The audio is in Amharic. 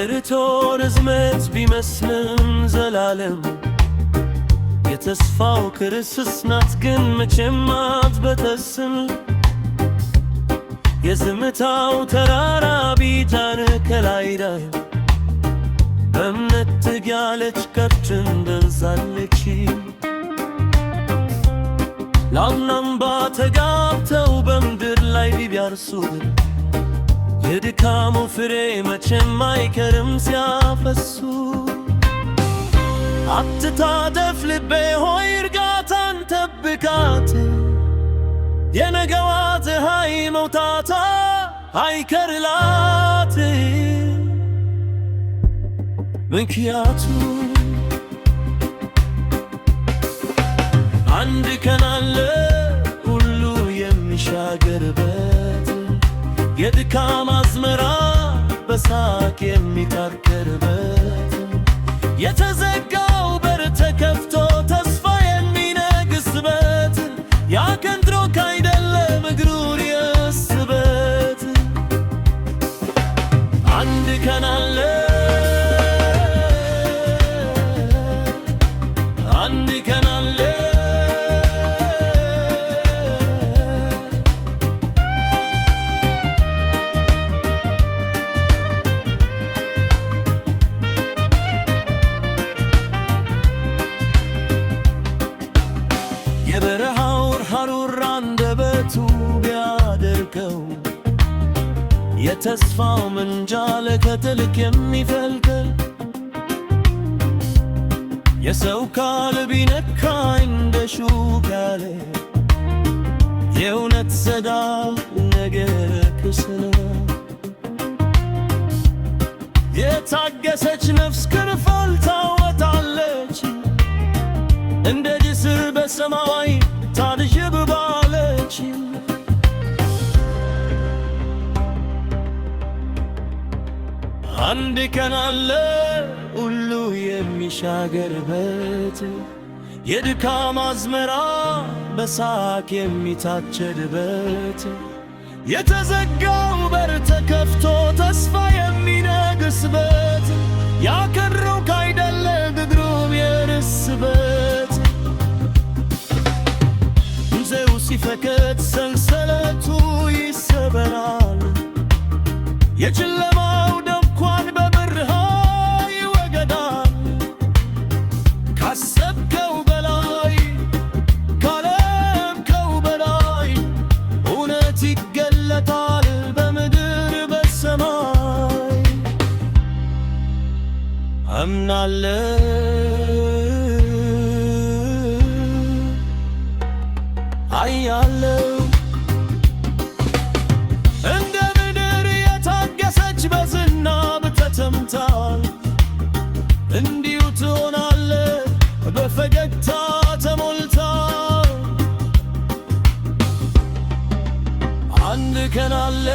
የርቶ ርዝመት ቢመስልም ዘላለም፣ የተስፋው ክርስስ ናት ግን መቼም አትበተስም። የዝምታው ተራራ ቢጫን ከላይ ላይ፣ በእምነት ትጊያለች ቀርችን ደርሳለች። ላምናምባ ተጋብተው በምድር ላይ ቢያርሱ፣ የድካሙ ፍሬ መቼም አይቀርም ሲያፈሱ። አትታደፍ ልቤ ሆይ፣ እርጋታን ጠብቃት፣ የነገዋ ፀሐይ መውጣቷ አይቀርላት። ምክንያቱ አንድ ቀን አለ ሁሉ የሚሻገርበት፣ የድካም አዝመራ በሳቅ የሚታከርበት፣ የተዘጋው በር ተከፍቶ ተስፋ የሚነግስበት። ያ ቀን ሩቅ አይደለም እግሩን የስበት። አንድ ቀን አለ፣ አንድ ቀን አለ። የበረሃው ሐሩር አንደበቱ ቢያደርገው፣ የተስፋው ምንጃለ ከጥልቅ የሚፈልቅል፣ የሰው ቃል ቢነካ እንደ ሹክ ያለ፣ የእውነት ሰዳል ነገር ክስለ። የታገሰች ነፍስ ክንፏን ታወጣለች፣ እንደ ንስር በሰማይ ታንዣብባለች። አንድ ቀን አለ ሁሉ የሚሻገርበት፣ የድካም አዝመራ በሳቅ የሚታጨድበት፣ የተዘጋው በር ተከፍቶ ተስፋ የሚነግስበት። ያ ቀን ሩቅ አይደለም እግሩም የርስበት። ጊዜው ሲፈቅድ ሰንሰለቱ ይሰበራል፣ የጨለማው ድንኳን በብርሃን ይወገዳል። ካሰብከው በላይ፣ ካለምከው በላይ እውነት ይገለጣል በምድር በሰማይ። አምናለሁ፣ አያለው። እንደ ምድር የታገሰች በዝናብ ተተምታ፣ እንዲሁ ትሆናለህ በፈገግታ ተሞልታ። አንድ ቀን አለ።